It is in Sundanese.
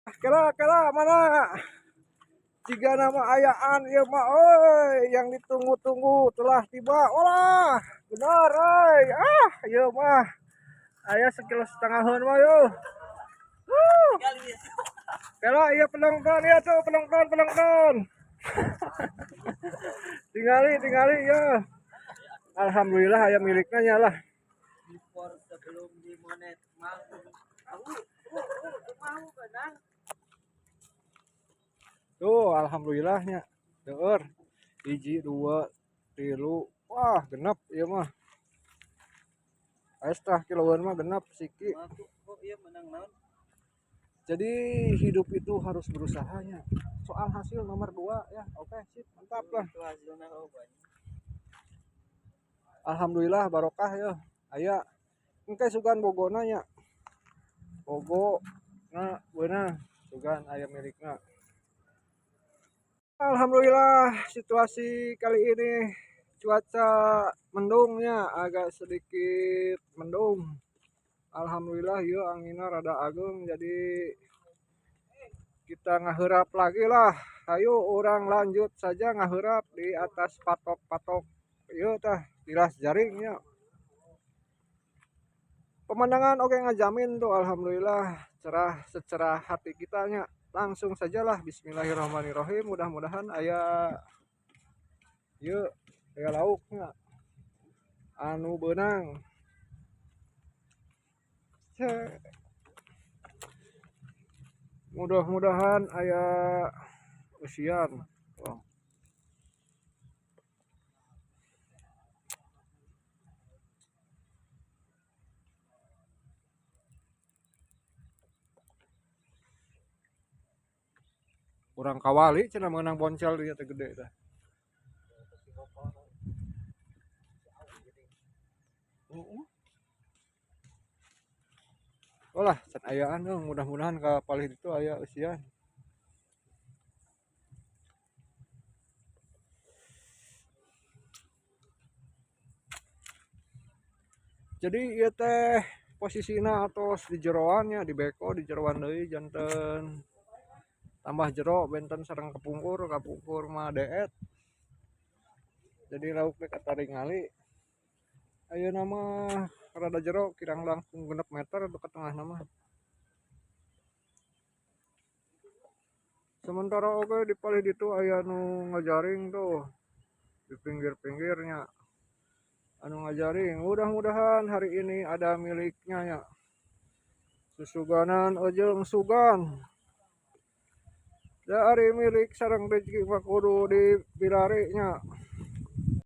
Kela kela mana? Jika nama ayaan ieu mah euy, yang ditunggu-tunggu telah tiba. Olah, benar euy. Ah, ieu mah aya sekilo setengaheun mah yo. Kela ieu penonton ya tuh, penonton penonton. Tingali tingali ya. Alhamdulillah aya miliknya nya lah. Before sebelum dimonet mau. Mau benang. Tuh, alhamdulillahnya. Seueur. 1 2 3. Wah, genep ieu mah. Aya setengah kiloan mah genep siki. Kok ieu menang naon? Jadi hidup itu harus berusahanya. Soal hasil nomor 2 ya. Oke, sip, mantap lah. Itu hasilna oh banyak. Alhamdulillah barokah ya. Aya engke sugan bogona nya. Bogo na beunang sugan aya milikna. Alhamdulillah situasi kali ini cuaca mendungnya agak sedikit mendung. Alhamdulillah ya anginnya rada agung jadi kita ngaheurap lagi lah. Ayo orang lanjut saja ngaheurap di atas patok-patok ieu tah tilas jaringnya. Pemandangan oke ngajamin tuh alhamdulillah cerah secerah hati kitanya. Langsung sajalah bismillahirrahmanirrahim, mudah-mudahan aya ieu aya lauknya anu beunang. Mudah-mudahan aya usian. Oh. Kurang kawali cenah meunang boncel dieu teh gede teh. Heeh. Olah, can ayaan dong, mudah-mudahan ka palih ditu aya eusian. Jadi ieu teh posisina atos di jeroannya, di beko di jeroan deui janten tambah jero benten sareng kapungkur, kapungkur mah deet. Jadi lauk teh kataringali. Ayeuna mah rada jero kirang langkung 6 meter atau ke tengah nama. Sementara oge di palih ditu aya nu ngajaring tuh di pinggir-pinggirnya. Anu ngajaring, mudah-mudahan hari ini ada miliknya ya. Susuganan ojeng sugan. Dari milik sareng rezeki mah kudu dibilarinya.